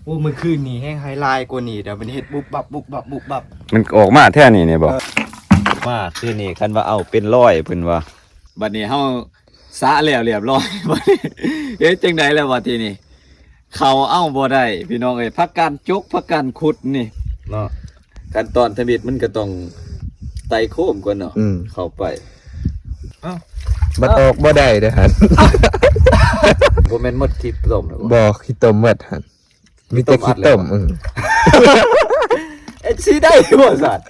ໂອ້ ມື້ຄືນນີ້ແຮງໃຫ້ຫຼາຍກວ່ານີ້ ດຽວມັນເຮັດບຸບບັບ ບຸບບັບ ບຸບບັບ ມັນອອກມາແທ້ນີ້ ນີ້ບໍ່? ເອີ ມາຄືນນີ້ຄັນວ່າເອົາເປັນຮ້ອຍເພິ່ນວ່າ. ບັດນີ້ເຮົາສະແລ້ວລຽບຮ້ອຍ ບັດນີ້ເຮັດຈັ່ງໃດແລ້ວບັດທີນີ້? ເຂົ້າເອົາບໍ່ໄດ້ພີ່ນ້ອງເອີຍ ພາກັນຈົກ ພາກັນຂຸດນີ້ເນາະ. ຂັ້ນຕອນທຳອິດມັນກໍຕ້ອງໄຕ່ໂຄມກ່ອນເນາະ ອືມ ເຂົ້າໄປ. ເອົ້າ ບັດອອກບໍ່ໄດ້ເດ້ຫັ້ນ. ບໍ່ແມ່ນໝົດຂີ້ຕົມແລ້ວບໍ່? ບໍ່ ຂີ້ຕົມໝົດຫັ້ນ ມີແຕ່ຂີ້ຕົມ. ອືມ ເຮັດຊິໄດ້ບໍ່ຊັ້ນ?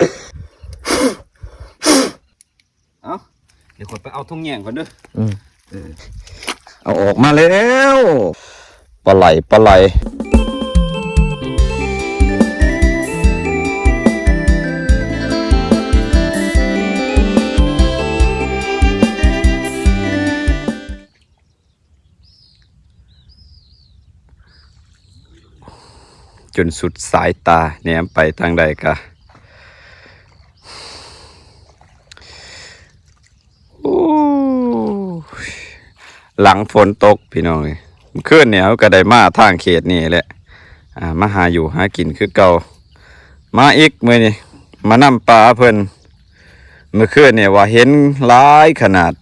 ເອົ້າ ດຽວຂ້ອຍໄປເອົາຖົງແຍງກ່ອນເດີ. ອືມ ເອີ ເອົາອອກມາແລ້ວ ປາໄຫຼ ປາໄຫຼ. ຈົນສຸດສາຍຕາ ແນມໄປທາງໃດກະ ໂອ້ຍ ຫຼັງຝົນຕົກພີ່ນ້ອງເອີຍ. ມື້ຄືນນີ້ເຮົາກໍໄດ້ມາທາງເຂດນີ້ແຫຼະ ອ່າ ມາຫາຢູ່ຫາກິນຄືເກົ່າ. ມາອີກມື້ນີ້ ມານຳປາເພິ່ນ. ມື້ຄືນນີ້ວ່າເຫັນຫຼາຍຂະໜາດ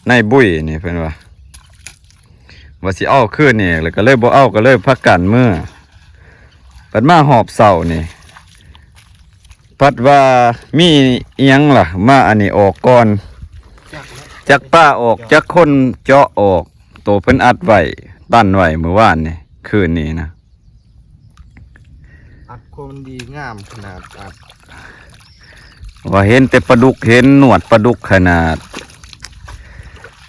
ນາຍບຸ້ຍນີ້ເພິ່ນວ່າ ວ່າຊິເອົາຄືນນີ້ ແລ້ວກໍເລີຍບໍ່ເອົາ ກໍເລີຍພາກັນເມືອ. ບັດມາຮອບເຊົ້ານີ້ ພັດວ່າມີອີ່ຫຍັງລະ ມາອັນນີ້ອອກກ່ອນ ຈັກປາອອກ ຈັກຄົນເຈາະອອກ ໂຕເພິ່ນອັດໄວ້ ຕັນໄວ້ມື້ວານນີ້ ຄືນນີ້ນະ. ອັດຄົວມັນດີງາມຂະໜາດ ອັດ ວ່າເຫັນແຕ່ປາດຸກ ເຫັນໜວດປາດຸກຂະໜາດ.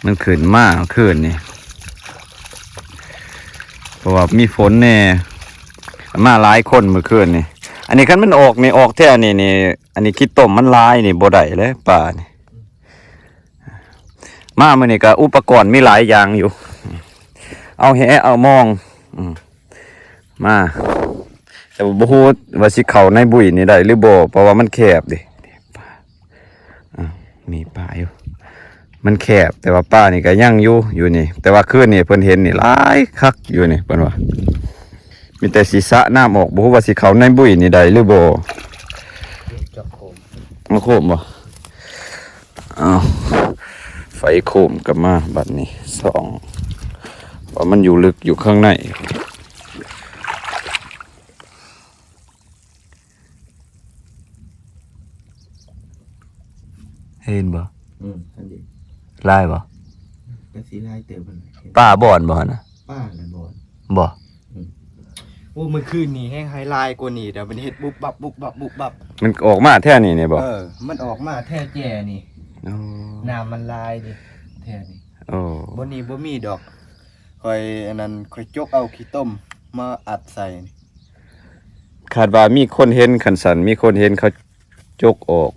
ມັນຂຶ້ນມາຄືນນີ້ ເພາະວ່າມີຝົນແດ່ ມາຫຼາຍຄົນມື້ຄືນນີ້. ອັນນີ້ຄັນມັນອອກນີ້ ອອກແທ້ນີ້ນີ້ ອັນນີ້ຂີ້ຕົມມັນຫຼາຍນີ້ ບໍ່ໄດ້ເລີຍປານີ້. ມາມື້ນີ້ກໍອຸປະກອນມີຫຼາຍຢ່າງຢູ່ ເອົາແຫ ເອົາມອງ ອືມ ມາ ແຕ່ວ່າບໍ່ຮູ້ວ່າຊິເຂົ້າໃນບຸ້ຍນີ້ໄດ້ຫຼືບໍ່ ເພາະວ່າມັນແຄບເດ້. ອ່າ ມີປາຢູ່ ມັນແຄບ ແຕ່ວ່າປານີ້ກໍຍັງຢູ່ ຢູ່ນີ້ ແຕ່ວ່າຄືນນີ້ເພິ່ນເຫັນນີ້ຫຼາຍຄັກຢູ່ນີ້ ເພິ່ນວ່າ ມີແຕ່ຊິສະນ້ຳອອກ ບໍ່ຮູ້ວ່າຊິເຂົ້າໃນບຸ້ຍນີ້ໄດ້ຫຼືບໍ່. ເອົາໂຄມບໍ່? ເອົາ ໄຟໂຄມກໍມາບັດນີ້ ສ່ອງວ່າມັນຢູ່ເລິກຢູ່ຂ້າງໃນ. ເຫັນບໍ່? ອືມ ຫັ້ນເດ ຫຼາຍບໍ່? ກໍຊິຫຼາຍເຕີບຫັ້ນແຫຼະ. ປາບ່ອນບໍ່ຫັ້ນນະ? ປາລະບ່ອນ ບໍ່? ອືມ ໂອ້ ມື້ຄືນນີ້ແຮງໃຫ້ຫຼາຍກວ່ານີ້ ດຽວມັນເຮັດບຸບບັບ ບຸບບັບ ບຸບບັບ ມັນອອກມາແຖວນີ້ນີ້ບໍ່? ເອີ ມັນອອກມາແຖວແຈນີ້. ອໍ ນ້ຳມັນຫຼາຍເດ້ ແຖວນີ້. ອໍ ບ່ອນນີ້ບໍ່ມີດອກ ຂ້ອຍອັນນັ້ນ ຂ້ອຍຈົກເອົາຂີ້ຕົມມາອັດໃສ່ນີ້. ຄາດວ່າມີຄົນເຫັນ ຄັນຊັ້ນມີຄົນເຫັນເຂົາຈົກອອກ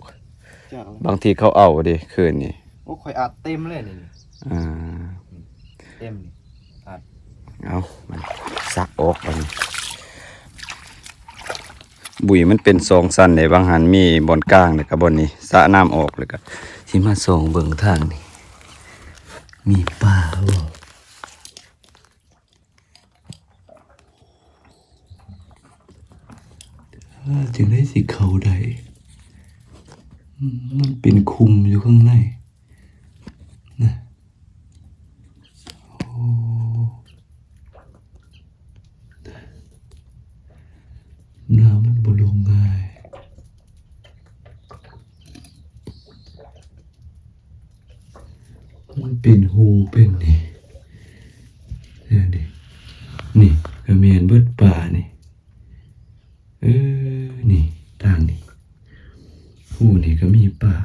ຈັກແລ້ວ ບາງທີເຂົາເອົາເດ້ຄືນນີ້. ໂອ້ ຂ້ອຍອັດເຕັມເລີຍນີ້. ອ່າ ເຕັມນີ້ ອັດ ເອົາ ມັນສັກອອກບັດນີ້. ບຸ້ຍມັນເປັນສອງຊັ້ນເດ້ ຫວ່າງຫັ້ນມີບ່ອນກາງ ແລ້ວກໍບ່ອນນີ້ ສະນ້ຳອອກ ແລ້ວກໍຊິມາສ່ອງເບິ່ງທາງນີ້ ມີປາບໍ່? ເອີ ຈັ່ງໃດຊິເຂົ້າໄດ້? ອືມ ມັນເປັນຂຸມຢູ່ຂ້າງໃນນະ. ໂອ້ ນ້ຳມັນບໍ່ລົງງ່າຍ. ມັນເປັນຮູເປັນນີ້ ນີ້ ນີ້ກໍແມ່ນເບິດປານີ້. ເອີ ນີ້ ທາງນີ້ ຮູນີ້ກໍມີປາ.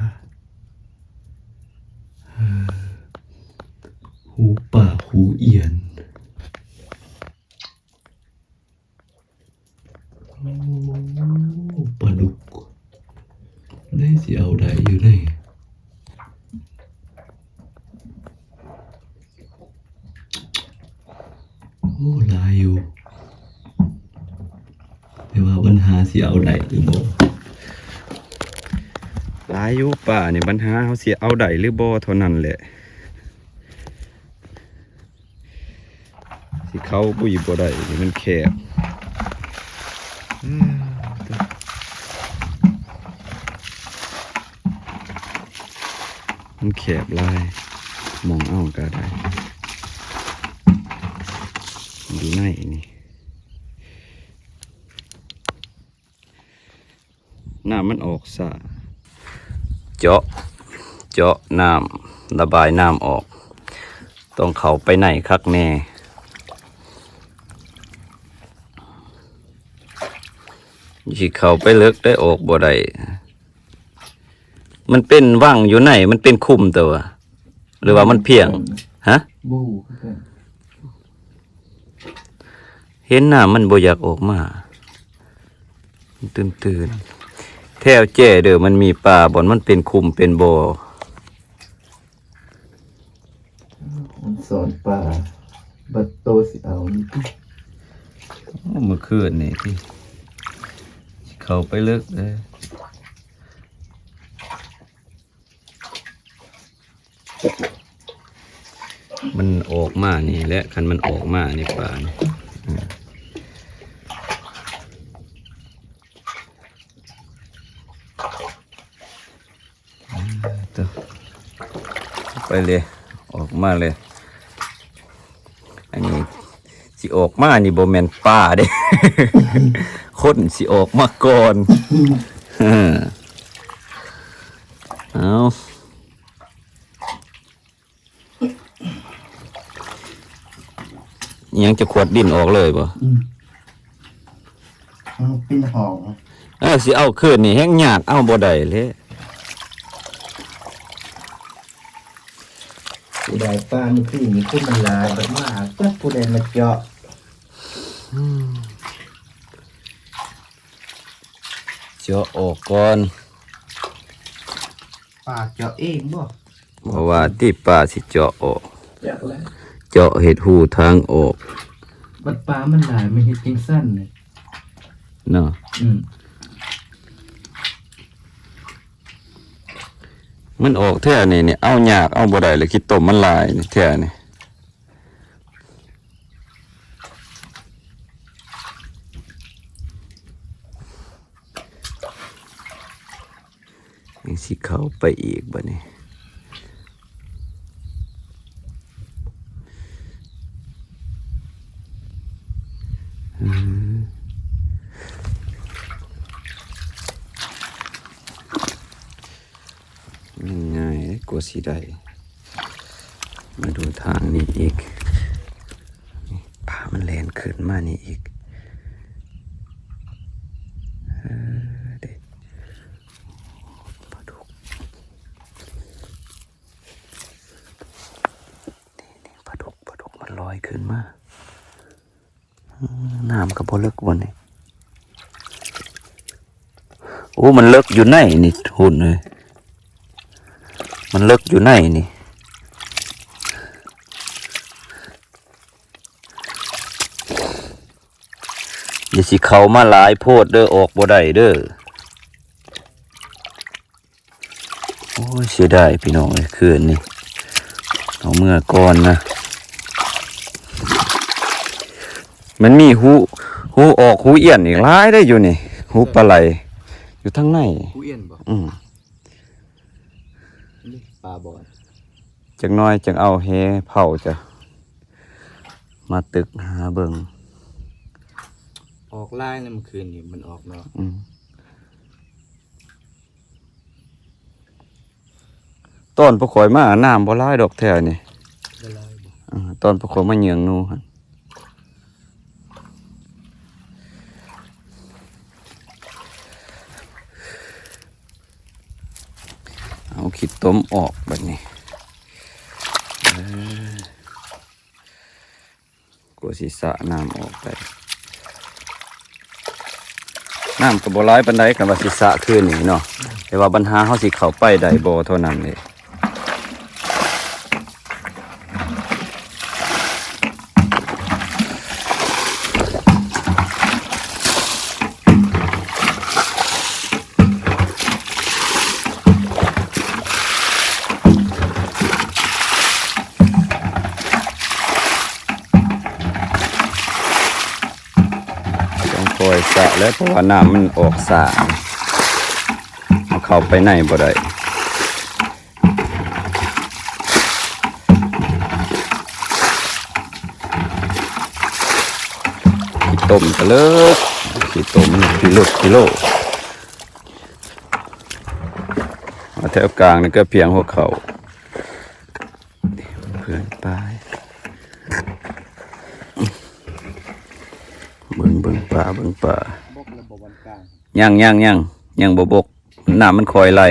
ເອີ ຮູປາ ຮູອຽນ. ໂອ້ ປາດຸກ ໄດ້ຊິເອົາໄດ້ຢູ່ໃດ. ໂອ້ ຫຼາຍຢູ່ ແຕ່ວ່າບັນຫາຊິເອົາໄດ້ຫຼືບໍ່? ຫຼາຍຢູ່ ປານີ້ ບັນຫາເຮົາຊິເອົາໄດ້ຫຼືບໍ່ເທົ່ານັ້ນແຫຼະ. ຊິເ ເຂົາບຸ້ຍບໍ່ໄດ້ ມັນແຄບ ມັນແຄບຫຼາຍ ໝ່ອງເອົາກໍໄດ້ ຢູ່ໃນນີ້. ນ້ຳມັນອອກຊ້າ ເຈາະ ເຈາະນ້ຳ ລະບາຍນ້ຳອອກ ຕ້ອງເຂົ້າໄປໃນຄັກແນ່ ຊິເຂົ້າໄປເລິກໄດ້ ອອກບໍ່ໄດ້ ມັນເປັນວັງຢູ່ໃນ ມັນເປັນຂຸມຕົວະ ຫຼືວ່າມັນພຽງ ຮະ? ບໍ່ຮູ້ຄືກັນ ເຫັນນ້ຳມັນບໍ່ຢາກອອກມາ ມັນຕື້ນໆ ແຖວແຈເດີ ມັນມີປ່າ ບ່ອນມັນເປັນຂຸມເປັນບໍ່ ມັນສອນປ່າ ບັດໂຕຊິເອົານີ້ຕິ ໂອ້ ມື້ຄືນນີ້ຕິ ຊິເຂົ້າໄປເລິກເດີ. ມັນອອກມານີ້ແຫຼະ ຄັນມັນອອກມາໃນປ່ານີ້ ອືມ ອືມ ໄປເລີຍ ອອກມາເລີຍ ອັນນີ້ ຊິອອກມານີ້ບໍ່ແມ່ນປາເດ້ ຄົນຊິອອກມາກ່ອນ ເອີ ເອົາ ອີ່ຫຍັງ ຈະຂວດດິນອອກເລີຍບໍ່? ອືມ ມັນເປັນຫ້ອງ ເອີ ຊິເອົາຄືນນີ້ແຮ່ງຍາກ ເອົາບໍ່ໄດ້ເລີຍ. ເສຍດາຍປາມື້ຄືນນີ້ ຄົນມັນຫຼາຍ ບັດມາຈັກຜູ້ໃດມາເຈາະ ອືມ ເຈາະອອກກ່ອນ ປາເຈາະເອງບໍ່? ບໍ່ວ່າຕິ ປາຊິເຈາະອອກ ເຈາະແລ້ວ ເຈາະເຮັດຮູທາງອອກ ບັດປາມັນຫຼາຍ ມັນເຮັດຈັ່ງຊັ້ນເນາະ ອືມ ມັນອອກແທ້ນີ້ ນີ້ ເອົາຍາກ ເອົາບໍ່ໄດ້ເລີຍ ຂີ້ຕົມມັນຫຼາຍນີ້ ແທ້ນີ້ ຍັງຊິເຂົ້າໄປອີກບັດນີ້ ອືມ ມັນງ່າຍເດ້ ກວ່າຊິໄດ້ ມາດູທາງນີ້ອີກ ນີ້ ປາມັນແລ່ນຂຶ້ນມານີ້ອີກ ເອີ ເດ້ ປາດຸກ ນີ້ໆ ປາດຸກ ປາດຸກມັນລອຍຂຶ້ນມາ. ອືມ ນ້ຳກໍບໍ່ເລິກບໍ່ນີ້ ໂອ້ ມັນເລິກຢູ່ໃນນີ້ ຮຸ່ນເອີຍ ມັນເລິກຢູ່ໃນນີ້ ຢ່າຊິເຂົ້າມາຫຼາຍໂພດເດີ ອອກບໍ່ໄດ້ເດີ. ໂອ້ຍ ເສຍດາຍພີ່ນ້ອງເອີຍ ຄືນນີ້ເອົາເມືອກ່ອນນະ ມັນມີຮູ ຮູອອກ ຮູອຽນອີກຫຼາຍເດ້ຢູ່ນີ້ ຮູປາໄຫຼຢູ່ທາງໃນ ຮູອຽນບໍ່? ອືມ ນີ້ປາບອນ ຈັກໜ້ອຍຈັ່ງເອົາແຫເຜົາຈະມາຕຶກຫາເບິ່ງ ອອກຫຼາຍນະ ມື້ຄືນນີ້ມັນອອກເນາະ ອືມ. ຕອນພວກຂ້ອຍມາ ນ້ຳບໍ່ຫຼາຍດອກແຖວນີ້ ບໍ່ຫຼາຍບໍ່? ເອີ ຕອນພວກຂ້ອຍມາເຫຍື່ອງໜູຫັ້ນ ເອົາຂີ້ຕົມອອກບັດນີ້ ເອີ. ກວ່າຊິສະນ້ຳອອກໄດ້ ນ້ຳກໍບໍ່ຫຼາຍປານໃດ ຄັນວ່າຊິສະຄືນນີ້ເນາະ ແຕ່ວ່າບັນຫາເຮົາຊິເຂົ້າໄປໄດ້ບໍ່ເທົ່ານັ້ນເອງ. ປ່ອຍສະແລ້ວ ເພາະວ່ານ້ຳມັນອອກຊ້າ ເອົາເຂົ້າໄປໃນບໍ່ໄດ້. ຂີ້ຕົມກະເລີກ ຂີ້ຕົມ ຂີ້ເລິກ ຂີ້ໂລ ມາແຖວກາງນີ້ກະພຽງຫົວເຂົ່າ ເພື່ອນປາຍ ເບິ່ງ ເບິ່ງປາ ເບິ່ງປາ ບົກແລ້ວບໍ່ວັນກາງ ຍັງ ຍັງ ຍັງ ຍັງບໍ່ບົກ ນ້ຳມັນຄ່ອຍໄຫຼ.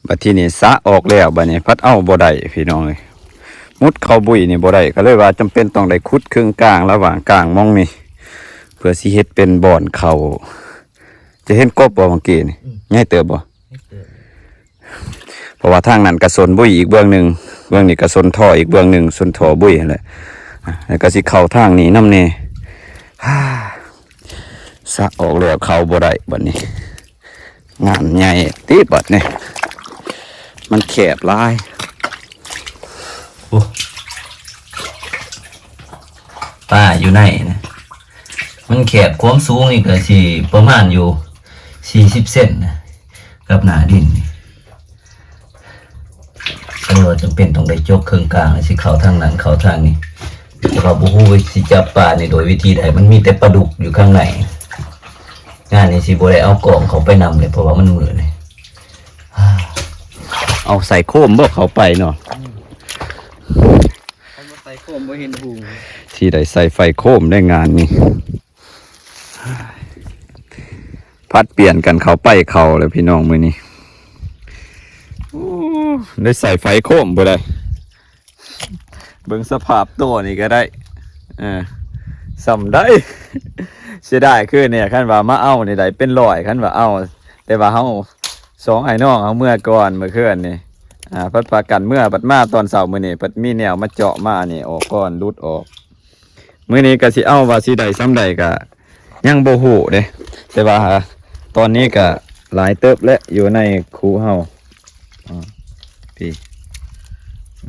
ບັດທີນີ້ສະອອກແລ້ວ ບັດນີ້ພັດເອົາບໍ່ໄດ້ພີ່ນ້ອງເອີຍ ມຸດເຂົ້າບຸ້ຍນີ້ບໍ່ໄດ້ ກະເລີຍວ່າຈຳເປັນຕ້ອງໄດ້ຂຸດເຄິ່ງກາງລະຫວ່າງກາງໝ່ອງນີ້ ເພື່ອຊິເຮັດເປັນບ່ອນເຂົ້າ. ຈະເຫັນກົບບໍ່ເມື່ອກີ້ນີ້? ອືມ ໃຫຍ່ເຕີບບໍ່? ໃຫຍ່ເຕີບ ເພາະວ່າທາງນັ້ນກະສົນບຸ້ຍອີກເບື້ອງໜຶ່ງ ເບື້ອງນີ້ກະສົນທໍ່ອີກເບື້ອງໜຶ່ງ ສົນທໍ່ບຸ້ຍຫັ້ນແຫຼະ ແລ້ວກະຊິເຂົ້າທາງນີ້ນຳແດ່. ສະອອກແລ້ວເຂົ້າບໍ່ໄດ້ບັດນີ້ ງານໃຫຍ່ຕິບັດນີ້ ມັນແຄບຫຼາຍ. ໂອ້ ປາຢູ່ໃນນະ ມັນແຄບ ຄວາມສູງນີ້ກະຊິປະມານຢູ່ສີ່ສິບເຊັນນະ ກັບໜ້າດິນນີ້ ກະເລີຍວ່າຈຳເປັນຕ້ອງໄດ້ຈົກເຄິ່ງກາງ ຊິເຂົ້າທາງນັ້ນເຂົ້າທາງນີ້ ແຕ່ວ່າບໍ່ຮູ້ວ່າຊິຈັບປານີ້ໂດຍວິທີໃດ ມັນມີແຕ່ປາດຸກຢູ່ຂ້າງໃນ. ງານນີ້ຊິບໍ່ໄດ້ເອົາກ້ອງເຂົ້າໄປນຳເລີຍ ເພາະວ່າມັນມືດເລີຍ. ເອົາໃສ່ໂຄມບໍ່ເຂົ້າໄປເນາະ ອືມ ຄັນບໍ່ໃສ່ໂຄມບໍ່ເຫັນຫຸງ ຊິໄດ້ໃສ່ໄຟໂຄມໄດ້ງານນີ້. ຜັດປ່ຽນກັນເຂົ້າໄປເຂົ້າແລ້ວພີ່ນ້ອງມື້ນີ້ ໂອ້ ໄດ້ໃສ່ໄຟໂຄມບໍ່ໄດ້. ເບິ່ງສະພາບໂຕນີ້ກະໄດ້ ເອີ ສ່ຳໃດ ເສຍດາຍຄືນີ້ ຄັນວ່າມາເອົານີ້ໄດ້ເປັນຮ້ອຍ ຄັນວ່າເອົາ ແຕ່ວ່າເຮົາສອງອ້າຍນ້ອງເຮົາເມືອກ່ອນມື້ຄືນນີ້ ອາ ພັດພາກັນເມືອ ພັດມາຕອນເຊົ້າມື້ນີ້ ພັດມີແນວມາເຈາະມານີ້ອອກກ່ອນ ຫຼຸດອອກ. ມື້ນີ້ກະຊິເອົາວ່າຊິໄດ້ສ່ຳໃດກະຍັງບໍ່ຮູ້ເດ້ ແຕ່ວ່າຕອນນີ້ກະຫຼາຍເຕີບແຫຼະ ຢູ່ໃນຄູເຮົາ ອາ ພີ້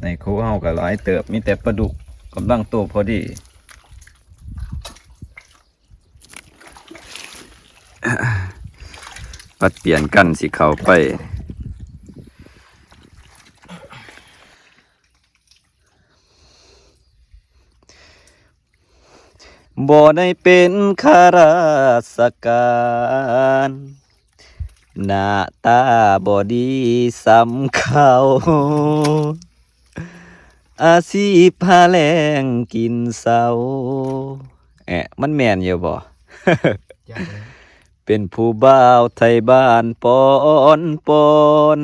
ໃນຄູເຮົາກະຫຼາຍເຕີບ ມີແຕ່ປາດຸກກຳລັງໂຕພໍດີ. ຜັດປ່ຽນກັນຊິເຂົ້າໄປ. ບໍ່ໄດ້ເປັນຂ້າລາຊະການ ໜ້າຕາບໍ່ດີສ່ຳເຂົາ ອາຊີບຫາແລງກິນເຊົາ. ແອະ ມັນແມ່ນຢູ່ບໍ່? ເປັນຜູ້ບ່າວໄທບ້ານປອນ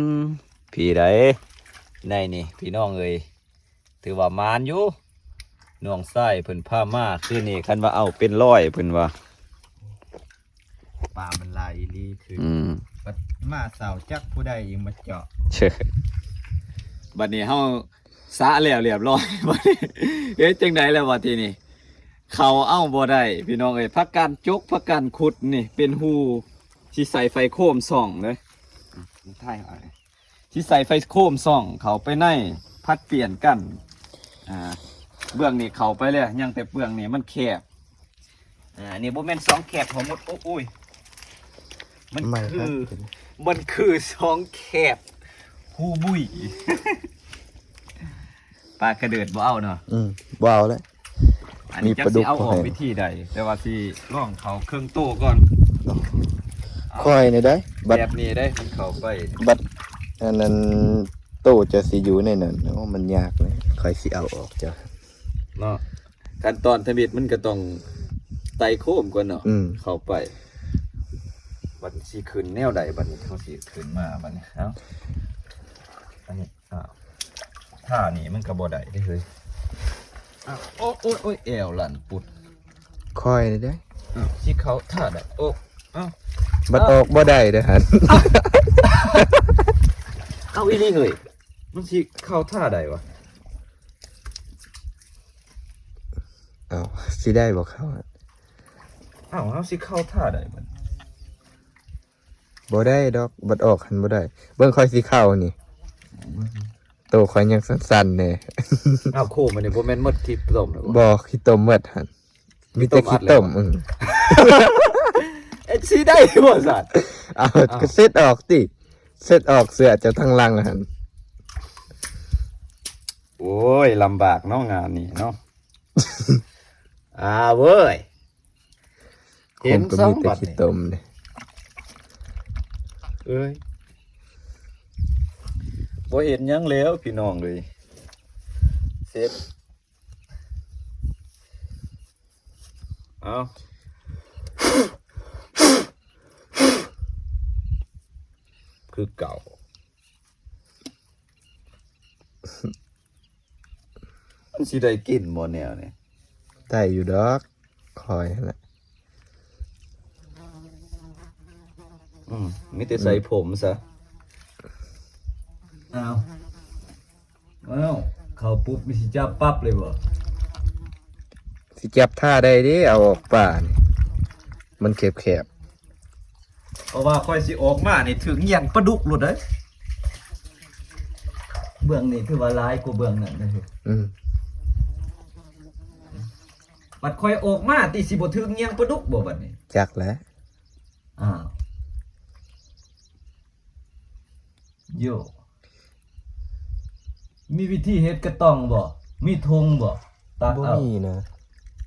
ໆ ພີ້ໃດ໋ ໃນນີ້ພີ່ນ້ອງເອີຍ ຖືວ່າໝານຢູ່ ນ້ອງຊາຍເພິ່ນພາມາຄືນນີ້ ຄັນວ່າເອົາເປັນຮ້ອຍເພິ່ນວ່າ ປາມັນຫຼາຍອີ່ຫຼີຄື ອືມ ບັດມາເຊົ້າຈັກຜູ້ໃດອີກມາເຈາະ ບັດນີ້ເຮົາສະແລ້ວລຽບຮ້ອຍ ບັດນີ້ເຮັດຈັ່ງໃດແລ້ວບັດທີນີ້ ເຂົ້າເອົາບໍ່ໄດ້ພີ່ນ້ອງເອີຍ ພາກັນຈົກພາກັນຂຸດນີ້ເປັນຮູ ຊິໃສ່ໄຟໂຄມສ່ອງເດີ ຖ່າຍ ຊິໃສ່ໄຟໂຄມສ່ອງເຂົ້າໄປໃນ ຜັດປ່ຽນກັນ ອາ ເບື້ອງນີ້ເຂົ້າໄປແລ້ວ ຍັງແຕ່ເບື້ອງນີ້ມັນແຄບ ອາ ອັນນີ້ບໍ່ແມ່ນຊ່ອງແຄບພໍ່ມົດ ໂອ້ຍ ມັນຄື ມັນຄືຊ່ອງແຄບຮູບຸ້ຍ ປາກະເດີດບໍ່ເອົາເນາະ ອືມ ບໍ່ເອົາແລ້ວ. ອັນນີ້ຈັກຊິເອົາອອກວິທີໃດ ແຕ່ວ່າຊິລອງເຂົ້າເຄິ່ງໂຕກ່ອນ ຄ່ອຍນີ້ໄດ໋ ບັດແບບນີ້ໄດ໋ ມັນເຂົ້າໄປ ບັດອັນນັ້ນໂຕຈະຊິຢູ່ໃນນັ້ນ ໂອ້ ມັນຍາກເລີຍ ຂ້ອຍຊິເອົາອອກຈ້ະເນາະ ຂັ້ນຕອນທຳອິດມັນກະຕ້ອງໄຕ່ໂຄມກ່ອນເນາະ ອືມ ເຂົ້າໄປ ບັດຊິຂຶ້ນແນວໃດ ບັດນີ້ເຮົາຊິຂຶ້ນມາ ບັດນີ້ ເອົາ ອັນນີ້ ອ້າວ ທ່ານີ້ມັນກະບໍ່ໄດ້ເດ້ເຮີ້ຍ ອ້າວ ໂອ້ຍ ໂອ້ຍ ແອວລັ່ນປຸດ ຄ່ອຍນີ້ເດ້ ອ້າວ ຊິເຂົ້າທ່າໃດ ໂອ້ ອ້າວ ບັດອອກບໍ່ໄດ້ເດ້ຫັ້ນ ເອົາອີ່ຫຼີເຮີ້ຍ ມັນຊິເຂົ້າທ່າໃດວະ ເອົາ ຊິໄດ້ບໍ່ເຂົ້າ ເອົ້າ ເຮົາຊິເຂົ້າທ່າໃດບັດນີ້? ບໍ່ໄດ້ດອກ ບັດອອກຫັ້ນບໍ່ໄດ້. ເບິ່ງຂ້ອຍຊິເຂົ້ານີ້ ໂຕຂ້ອຍຍັງສັ່ນໆແດ່. ເອົ້າ ໂຄມອັນນີ້ບໍ່ແມ່ນໝົດຂີ້ຕົມແລ້ວບໍ່? ບໍ່ ຂີ້ຕົມໝົດຫັ້ນ ມີແຕ່ຂີ້ຕົມ. ເອີ ເອັດຊິໄດ້ບໍ່ຊັ້ນ? ເອົາ ເອົ້າ ກໍເຊັດອອກຕິ ເຊັດອອກເສື້ອຈາກທາງຫຼັງຫັ້ນ. ໂອ້ຍ ລຳບາກເນາະງານນີ້ເນາະ. ອ່າເວີຍ ເຫັນ ໂຄມກໍມີແຕ່ ສອງບັດນີ້ ຂີ້ຕົມເດ້. ເອີຍ ບໍ່ເຫັນຫຍັງແລ້ວພີ່ນ້ອງເອີຍ ເຊັດ. ເອົາ ຄືເກົ່າ. ມັນຊິໄດ້ກິນບໍ່ແນວນີ້? ໄດ້ຢູ່ດອກ ຂ້ອຍຫັ້ນແຫຼະ. ອືມ ມີແຕ່ໃສ່ຜົມຊະ. ອືມ ອ້າວ ອ້າວ ເຂົ້າປຸບນີ້ຊິຈັບປັບເລີຍບໍ່? ຊິຈັບທ່າໃດເດ້ ເອົາອອກປ່ານີ້ ມັນແຄບໆ. ເພາະວ່າຂ້ອຍຊິອອກມານີ້ຖືກຍ່ຽງປາດຸກໂລດເດ້. ເບື້ອງນີ້ຖືວ່າຫຼາຍກວ່າເບື້ອງນັ້ນເດ້. ອືມ ບັດຂ້ອຍອອກມາຕິ ຊິບໍ່ຖືກຍ່ຽງປາດຸກບໍ່ບັດນີ້? ຈັກແຫຼະ. ອ້າວ ໂຢ ມີວິທີເຮັດກະຕ່ອງບໍ່? ມີຖົງບໍ່? ຕັກເອົາ ບໍ່ມີນະ.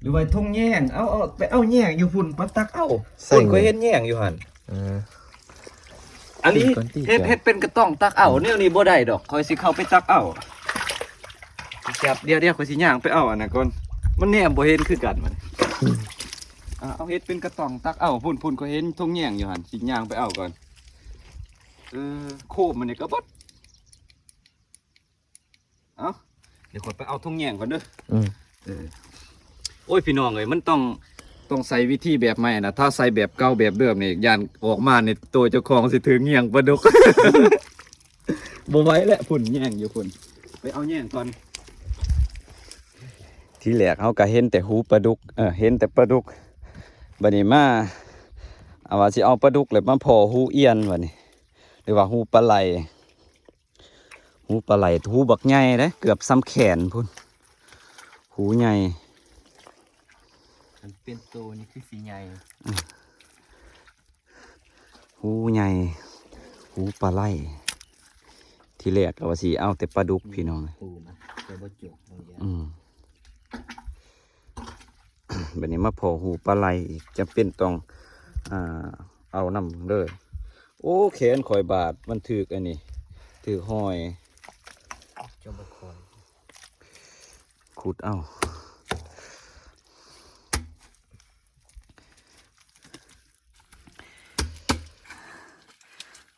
ຫຼືວ່າຖົງແຍງ? ເອົາ ເອົາ ໄປເອົາແຍງຢູ່ພຸ້ນ ມາຕັກເອົາ. ໃສ່ ພຸ້ນຂ້ອຍເຫັນແຍງຢູ່ຫັ້ນ. ເອີ ອັນນີ້ ກິນກ່ອນຕິ ເຮັດ ເຮັດເປັນກະຕ່ອງຕັກເອົາ. ອືມ ແນວນີ້ບໍ່ໄດ້ດອກ ຂ້ອຍຊິເຂົ້າໄປຕັກເອົາ. ດຽວ ດຽວ ຂ້ອຍຊິຍ່າງໄປເອົາອັນນັ້ນກ່ອນ ມັນແນມບໍ່ເຫັນຄືກັນມັນ. ອືມ ອ່າ ເອົາເຮັດເປັນກະຕ່ອງຕັກເອົາ. ພຸ້ນ ພຸ້ນ ຂ້ອຍເຫັນຖົງແຍງຢູ່ຫັ້ນ ຊິຍ່າງໄປເອົາກ່ອນ. ເອີ ໂຄມມັນນີ້ກໍເບິດ. ເອົ້າ ດຽວຂ້ອຍໄປເອົາຖົງແຍງກ່ອນເດີ. ອືມ ເອີ ໂອ້ຍ ພີ່ນ້ອງເອີຍ ມັນຕ້ອງ ຕ້ອງໃຊ້ວິທີແບບໃໝ່ນະ. ຖ້າໃຊ້ແບບເກົ່າແບບເດີມນີ້ ຢ້ານອອກມານີ້ ໂຕເຈົ້າຂອງຊິຖືກຍ່ຽງປາດຸກ. ບໍ່ໄຫວແລ້ວ ພຸ້ນ ແຍງຢູ່ພຸ້ນ ໄປເອົາແຍງກ່ອນ. ທີແລກເຮົາກໍເຫັນແຕ່ຫູປາດຸກ ເອີ ເຫັນແຕ່ປາດຸກ. ບັດນີ້ມາ ເອົາວ່າຊິເອົາປາດຸກ ແລ້ວມາພໍ້ຫູອຽນບັດນີ້ ຫຼືວ່າຫູປາໄຫຼ. ຫູປາໄຫຼ ຫູບັກໃຫຍ່ເດ້ ເກືອບສ່ຳແຂນພຸ້ນ ຫູໃຫຍ່. ຄັນເປັນໂຕນີ້ຄືຊິໃຫຍ່. ອືມ ຫູໃຫຍ່ ຫູປາໄຫຼ. ທີແລກກໍວ່າຊິເອົາແຕ່ປາດຸກ ອືມ ພີ່ນ້ອງ. ຫູມັນກໍບໍ່ຈົກ ອືມ ບັດນີ້ມາພໍ້ຫູປາໄຫຼອີກ ຈຳເປັນຕ້ອງ ອ່າ ເອົານຳເດີ. ໂອ້ ແຂນຂ້ອຍບາດ ມັນຖືກອັນນີ້ ຖືກຫອຍ. ເຈົ້າບໍ່ຄ່ອຍ ຂຸດເອົາ.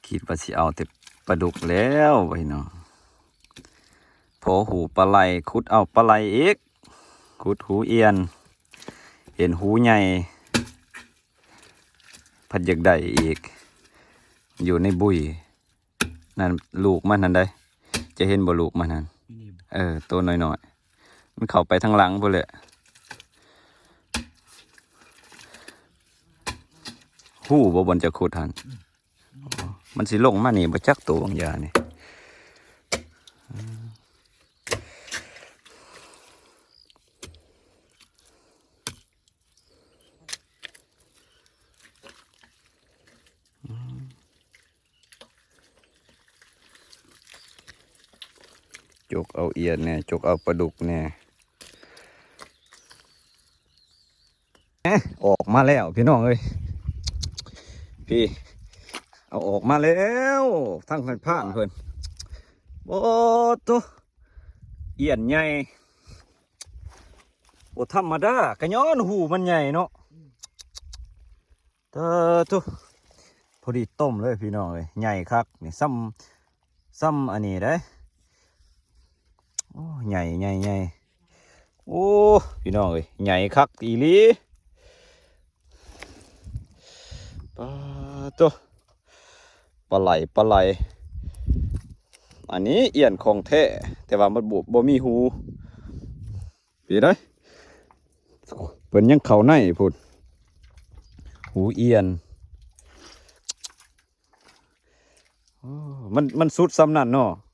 ຄິດວ່າຊິເອົາແຕ່ປາດຸກແລ້ວ ພີ່ນ້ອງ. ພໍ້ຫູປາໄຫຼ ຂຸດເອົາປາໄຫຼອີກ ຂຸດຫູອຽນ ເຫັນຫູໃຫຍ່ ພັດຢາກໄດ້ອີກ ຢູ່ໃນບຸ້ຍນັ້ນ ລູກມັນຫັ້ນໃດ໋. ຈະເຫັນບໍ່ລູກມັນຫັ້ນ? ນີ້ ເອີ ໂຕນ້ອຍໆ ມັນເຂົ້າໄປທາງຫຼັງພຸ້ນແຫຼະ. ຮູ້ບໍ່ບ່ອນຈະຂຸດຫັ້ນ? ອືມ ມັນຊິລົງມານີ້ບໍ່ຈັກໂຕບາງຢ່ານີ້. ຈົກເອົາອຽນແດ່ ຈົກເອົາປາດຸກແດ່. ອອກມາແລ້ວພີ່ນ້ອງເອີຍ ພີ້ ເອົາອອກມາແລ້ວ ທາງພານເພິ່ນ. ໂອ້ໂຕ ອຽນໃຫຍ່ ບໍ່ທຳມະດາ ກະຍ້ອນຫູມັນໃຫຍ່ເນາະ. ເຕີໂຕ ພໍດີຕົ້ມເລີຍພີ່ນ້ອງເອີຍ ໃຫຍ່ຄັກນີ້ ສ່ຳ ສ່ຳອັນນີ້ເດ້. ໂອ້ ໃຫຍ່ ໃຫຍ່ ໃຫຍ່ ໂອ້ ພີ່ນ້ອງເອີຍ ໃຫຍ່ຄັກອີ່ຫຼີ. ປາໂຕ ປາໄຫຼ ປາໄຫຼ ອັນນີ້ອຽນຂອງແທ້ ແຕ່ວ່າມັນບໍ່ ບໍ່ມີຫູ. ປີໄດ໋ ເພິ່ນຍັງເຂົ້າໃນພຸ້ນ ປູອຽນ. ໂອ້ ມັນ ມັນສຸດສ່ຳນັ້ນເນາະ.